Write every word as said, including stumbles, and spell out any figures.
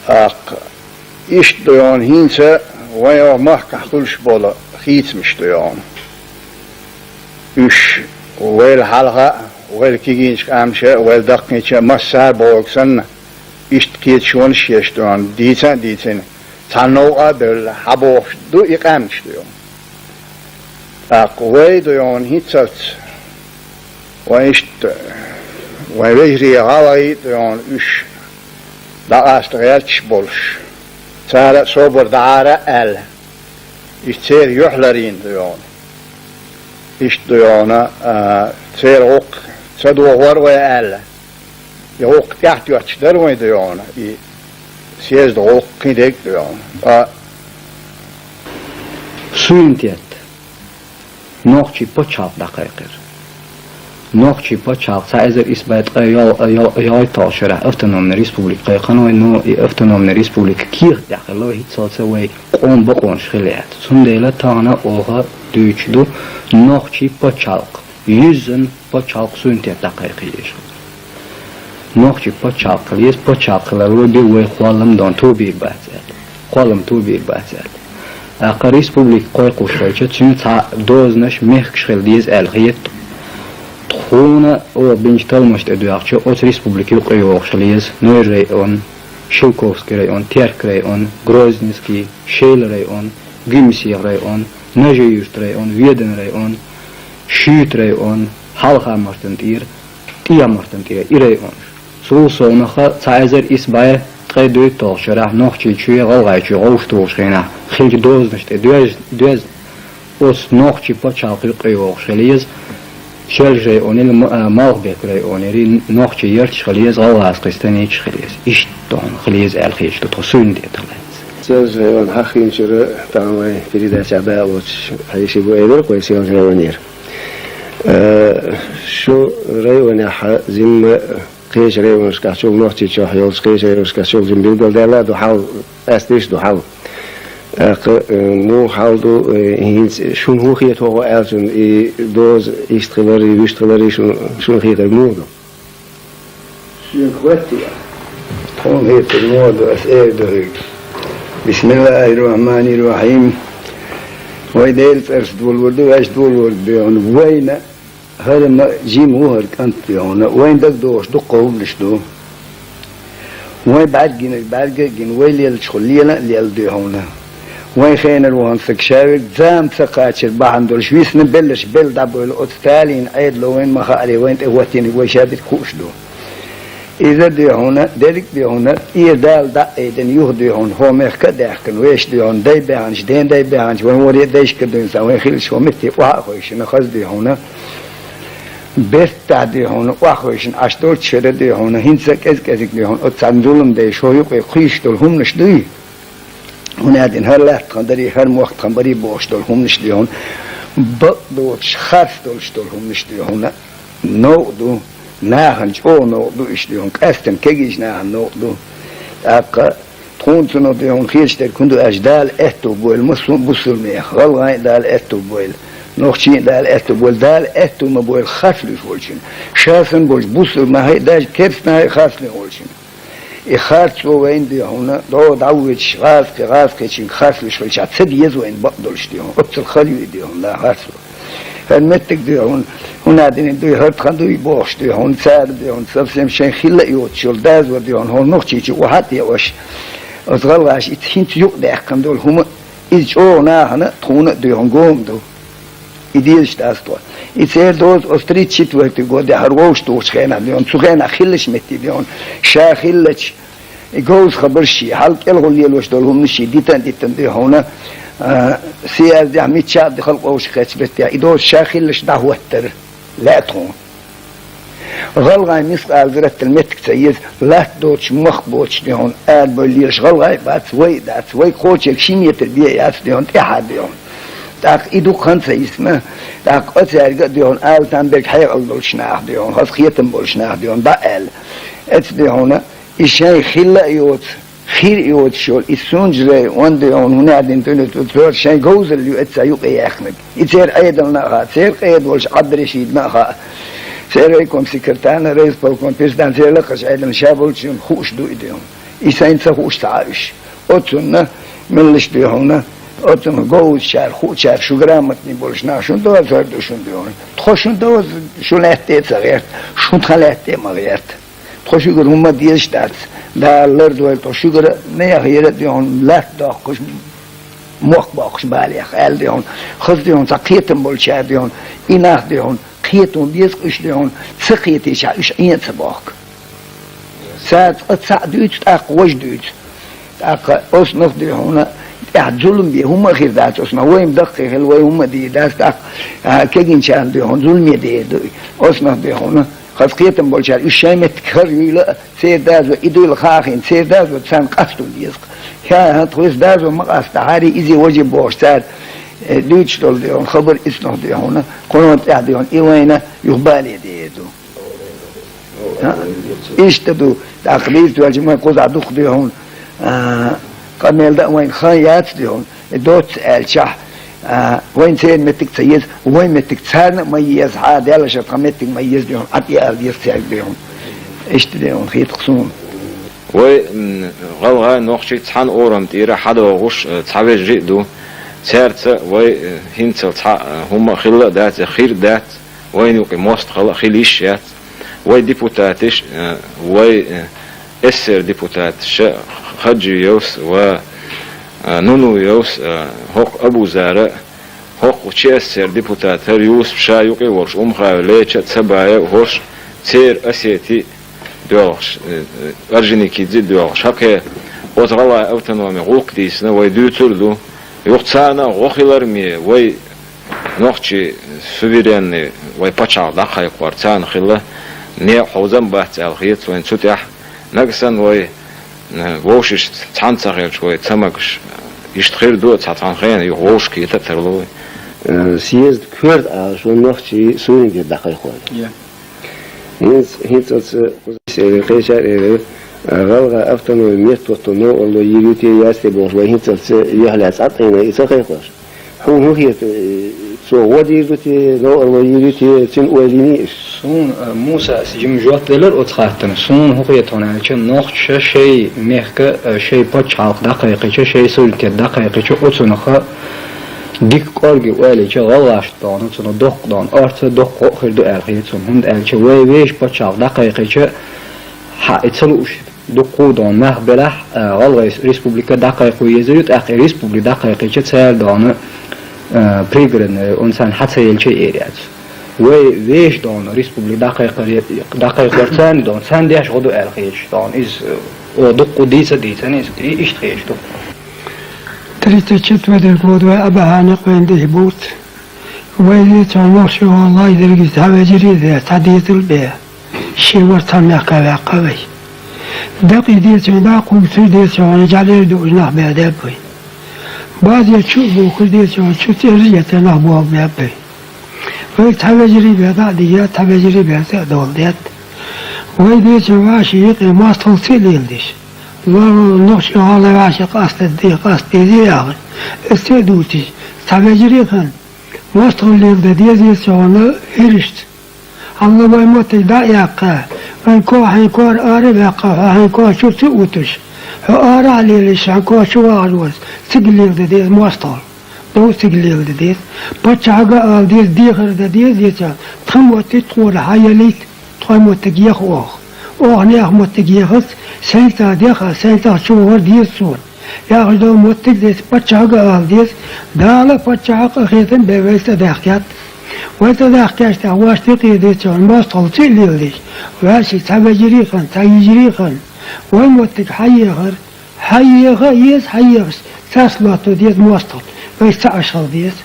ТӀаккха иштта ду йоӀана хӀинца вайн оха махкахь хуьлуш болу хийцамаш ду йоӀана. Уьш вайл хьалха а, вайл кегийчу къаьмнаша а, вайл даккхийча а массара а бохург санна, иштта кечонаш а еш ду йоӀана, дийца а дийцина, цхьана новкъа а бевлла, хьан бохуш ду и къаьмнаш ду йоӀана. ТӀаккха вай ду йоӀана хӀинццалц, вайн иштта, вайн вежарий гӀалгӀай а ду йоӀана уьш дӀакъаста гӀерташ болуш, цара а собар дӀара а аьлла, иштта церан юьхь ларийна ду йоӀана. Иштта ду йоӀана, а, церан гӀуллакх ца дохор вай аьлла, и гӀуллакх тӀаьхьатоьттуш дара вайн ду йоӀана, и съезда гӀуллакх кхин дерг а ду йоӀана. Ткъа суверенитет. Нохчийн пачхьалкх дӀакхайкхира. Нохчийн пачхьалкх цхьа эзар исс бӀе ткъе йо-, йо-, йойталгӀа шарахь автономный республика кхайкхина вай, но и автономный республика кехат тӀехь хилла вай, хӀинццалц вай къоман бакъонаш хилла яц. Цундела тахана оха дуьйцуш ду нохчийн пачхьалкх, юьззина пачхьалкх суверенитет дӀакхайкхийша. Нохчийн пачхьалкх хила еза, пачхьалкх хилар вай бен вай кхоллам дон тобийр бац аьлла. Кхоллам тобийр бац аьлла. ТӀаккха республика кхойкхуш хилча, цуьнан цхьа дозанаш, мехкаш хила деза аьлла хета. Тхуна оха бинчу талламаш тӀе доьгӀча, оцу республика юкъе йогӀуш хила еза Нойр район, Шелковский район, Терк район, Грозненский, Шелан район, Гуьмсе район, Нажи-Юьртан район, Веданан район, Шуьйтан район, Хьалха-Мартан тӀера, ТӀехьа-Мартан тӀера и районаш. Цул совнаха цхьа эзар исс бӀе ткъе доьтталгӀа шарахь Нохчийчоь, ГӀалгӀайчоь вовшахтухучу хенахь хиллачу дозанаш тӀе доьз-, доьзна оцу нохчийн пачхьалкх юкъе йогӀуш хила еза, Шелжа районера, М-, а, Малхбек районера нохчийн ярташ хила еза, гӀалгӀазкхийн станицаш хила еза. Иштта хила еза аьлла хеташ ду тхо суверенитетах лаьцна. Шелжа район хьахийначуьра тахана вайн передачехь дакъа лоцуш хьеший бу элира вай Шелжа районера. Э, шу районехь жимма кхечу районашкахь чул, Нохчийчохь йолчу кхечу районашкахь чул жимма билгалдаьлла а ду хьал, къаьсташ а ду хьал. ТӀаккха, э, муха хьал ду, э, хӀинца шуна хӀун хета хӀокху аьллачун, и доза иштта хилар, и вуьшта хилар, и шун-, шуна хетар муха ду? Шуна хетар? Тхуна хетар муха ду, ас эр ду хьоьга. Бисмиллахир-рахманир-рахим. Вай Делан цӀарца долор ду, ваьш долор ду, вайна ХӀара ма жима ву хӀара кӀант дуй хьуна. Вайн дагадогӀуш дуккха хӀуманаш ду. Вайн бӀаьргинарг бӀаьрга а гина, вай леллачух лела а лелла дуй хьуна. Вайн хенара вахана саг шаверг зама ца кхачар бахьана долуш висна белларш белла дӀабойла оцу Сталинан Ӏедало вайна ма хаъара, вайна тӀе хӀоттийнарг вай ша дерг хууш ду. Иза дуй хьуна, дерриг а дуй хьуна, тӀера Дала дӀа а айдина, юха дуй хьуна, хӀо мехка а даьхкина, вешан дуй хьуна, дай баьхначу, ден дай баьхначу, вайн варе дайшка дуьйна сан, вайн хиллачу хӀо метте охьа а хойшина, хаза дуй хьуна. Бертахь дуй хьуна, охьа хойшина, Ӏаш долчу шера дуй хьуна, хӀинца а кӀез-кӀезиг дуй хьуна, оцу цхьана зулам дайша хӀо юкъе кхуьйсуш долу хӀуманаш дуй? ХӀунда аьлла хӀара лаьтта тхан дарий, хӀара мохк тхан барий бохуш долу хӀуманаш дуй хьуна, бакъ доцуш, харц долуш долу хӀуманаш дуй хьуна, новкъа ду, нахана чӀогӀа новкъа ду, иштта дуй хьуна, къаьсттина кегийчу нахана новкъа ду. ТӀаккха тхуна цунах дуй хьуна хеташ дерг хӀун ду аьлча, Дала аьтту бойла массо а бусулба нехан, гӀалгӀайн а Дала аьтту бойла, нохчийн а Дала аьтту бойла, Дала аьтту ма бойла харц луьйш волчун. Ша санна болчу бусулба нахе а, даже керста нахе а харц луьйш волчун. И харцо вайна дуй хьуна, дӀо дӀавоьдуш, гӀазкхи, гӀазкхичуьнга харц луьйш хилчахь, ца деза вайна бакъ долуш дуй хьуна. Оццул хала ю и дуй хьуна, да, харцо. ХӀара меттиг дуй хьуна, хӀунда дина дуй, хӀара тхан дуй бохуш дуй хьуна, цара дуй хьуна, совсем шайн хилла а йоцуш йолу доза дуй хьуна, хӀора Нохчийчу охьа а тӀеош, оцу гӀалгӀаша и хӀинца юкъадаьккхина долу хӀума, иза чӀогӀа нахана а, тхуна а дуй хьуна гома ду. И дезаш дац тхо. И церан доза оцу тридцать четвёртый годехь хӀара вовшахтухучу хенахь дуй хьуна, цу хенахь хиллачу метте дуй хьуна, ша хиллачу, и говза хабарш ший, хьал кӀелхула лелош долу хӀуманаш ший, дитан а дитан дуй хьуна, а, съездехь мичча а халкъ вовшахкхеттачу беттехь, и доза ша хиллачу дӀахӀоттара лаьа тхуна. ГӀалгӀайн мискъала зарратал меттиг ца еза, латта доцуш, мохк боцуш дуй хьуна, арабевлла лелаш гӀалгӀай а бац, вай а дац, вайга кхочург ши метр бен а яц дуй хьуна, тӀаьхьа дуй хьуна. ТӀаккха и дукха хан ца йисна, тӀаккха цаьрга а дуй хьуна, ала там берг хьекъал долчу наха дуй хьуна, хаза кхетам болчу наха дуй хьуна, дӀа а аьлла. Эцу дуй хьуна, и шайн хилла а йоцу, хир а йоцуш йолу и Сунжа район дуй хьуна, хӀунда аьлла дина дуьйна, цо шайн говзалла ю эццахь юкъе яьккхинарг. И церан Ӏедална а хаьа, церан къеда волчу Ӏабдрешидна а хаьа, церан райком секретарна, райисполком председательна, церан лакхарчу Ӏедална ша болчунна хууш ду и дуй хьуна. И сайн ца хууш ца Ӏа уьш. Оцунна, меллаш духьална, оцунна говзачара, хуучара, шу грамотный болуш нах шун дозар ду шун духьална. Тхо шун доза, шу лаьтта а ца гӀерта, шун тхан лаьтта а ма гӀерта. Тхо шуьгара хӀумма дезаш дац. Дала лардойла тхо шуьгара, нехан яра духьална, латта доккхуш, мохк боккхуш балех, аьлла духьална. Хаза духьална, цхьа кхетам болчара духьална, и нах духьална, кхетам беза уьш духьална, ца кхетийча уьш Ӏен ца бохку. Цаьрца цхьаъ дуьйцу, тӀаккха важа дуьйцу. ТӀаккха оцунах духьална, тӀехь зулам бе хӀумма а хир дац, оцунах вайна даккхий хила, вай хӀумма а дийр дац, тӀаккха, а, кегийчарна духьална зуламе дер ду. Оцунах духьална, хаза кхетам болчара уьш шайн меттиг хӀара юйла а, церан доза и дуйла хаа хиъна, церан доза царна къасто деза. ХӀа, хӀа, тхо иза доза ма къастахьара, иза важа бохуш цара, э, дуьйцуш долу духьална, хабар оцунах духьална, кхунах тӀехь духьална, и вайна юха бале дер ду. А? Иштта ду, тӀаккха дийца доьлча ма кхузахь дукха духьална, а, къамел дан а вайна хан яц духьална, и доцца аьлчахь, а, вайна церан меттиг ца еза, вайн меттиг царна а ма еза, хьа, Далла ша тхан меттиг ма еза духьална, Ӏа тӀе ала деза цаьрга духьална. Иштта духьална хетахь суна. Вай, м, гӀалгӀай, нохчий цхьана орам тӀера хьадогӀуш, э, цхьа вежарий а ду. Цаьрца вай, э, хӀинцал цхьа, э, хӀумма а хилла а дац, э, хир а дац, вайна юкъе мостагӀалла а хила йиш яц. Вай депутаташ, э, вай, э, эс эс эс эр депутаташа Хаджиевс ва, э, Нунуевс, э, хӀокху Абузара, хӀокху Ч С С Р депутат хӀара Юсуп ша юкъе а волуш, Умхаев Леча а, Цабаев а хӀорш, церан Осети а доьлхуш, э, э, Орджоникидзе а доьлхуш, хӀокхе оцу гӀалгӀай автономин гӀуллакх дийцина, вай дуьйцур а ду. Юха царна а гӀо хилар ме, вай нохчий суверенный, вай пачхьалкх дӀакхайкхор царна хилла, некъ хьовзам бац аьлла хета вайна цу тӀехь. Нагахь санна вай, э, вовшашца цхьаьна ца хилча, вай ца магаш, иштта хир ду, цхьа цхьана хенахь юха вовшахкхета а тарло вай. Э, съезд коьрта Ӏалашо нохчий суверенитет дӀакхайкхор. Я. ХӀинца, хӀинцалц кхузахь кхечара а элира, э, гӀалгӀай автономи меттахӀотто новкъарло йийр ю те, яц те бохуш, вай хӀинцалц юьхьлаьцна Ӏа тӀе и ца кхайкхош. Хьуна хӀун хета, э, цо гӀо дийр ду те, новкъарло йийр ю те, цуьнан ойла йиний аша? Суна, э, Мусас жима жоп делира оцу хаттарна. Суна хӀун хета хьуна аьлча, нохчаша шайн мехка, э, шайн пачхьалкх дӀакхайкхича, шайн суверенитет дӀакхайкхича, оцунах дика кӀорге ойла йича, гӀалгӀашна дона, цунах доккха дона, орца доккха гӀо а хир ду аьлла хета суна. ХӀунда аьлча вай вешан пачхьалкх дӀакхайкхича, хьа, и ца лууш дуккха а дона нах белахь, а, ГӀалгӀай республика дӀакхайкхо езар ю, тӀаккха и республика дӀакхайкхича цара дона, а, Пригородный, он царна хьа ца елча а эр яц. Вай вешан дона республика дӀакхайкхар-, дӀакхайкхор царна дона, царна деш гӀо ду аьлла хеташ дона. Иза, о, дуккха дийца а дийцина иза, и-, иштта хеташ ду. Тридцать четвёртый год вай а бахьана кхоьн дихьа бутт. Вай вецахь нохчо валлай дерриге цхьа вежарий а бен, цхьа дезал а бен. Шен вара цхьана мехка ваьккха вай. Дакъий децахь дӀа а кхуьйсур децахь, жӀалер дуъуш нах бен деб вай. Базер чу а бухур децахь, чу цӀераш а ецар нах болх беб вай. Вай цхьа вежарий бен дӀа а дийя, цхьа вежарий бен цӀе а долу детта. Вай децахь вӀаши юкъе мостагӀалла ца а леладеш. Ло-, нохчо валлай вӀаши къастаде, къастаде яхар. Иза ца а дуьйцуш, цхьа вежарий а хан, мостагӀалла леладан деза цунна хӀирашца. Хьалла вай моттиг дӀа а яьккха, вайн кор хьайн кор ара а ваьккха, хьо хьайн кор чу ца а вутуш, хьо арахь а лелийша, хьайн кор чу вахар вац, цига леладан деза мостагӀалла. Дов цига леладан деза. Паччахьага а ала деза, дехар а дан деза, децахь, тхан моттиг тхуна хьаялийта, тхайн моттиг еха оха. Оха нехан моттиг ехац, сайнца деха, сайнца чу вахар деза суна. Яхаш долу моттиг децахь паччахьага а ала деза, Дала а паччахьа а къахетам бен вай цӀа даьхкийтта. Вай цӀа даьхкича тӀехь ваш тӀекхийда децахь мостагӀалла ца а леладеш, ваьшший цхьа вежарий а хан, цхьа йижарий а хан, вайн моттиг хьаехар, хьаеха а еза, хьаехаш, царца лотто деза мостагӀалла, вайша цхьаъ хила деза.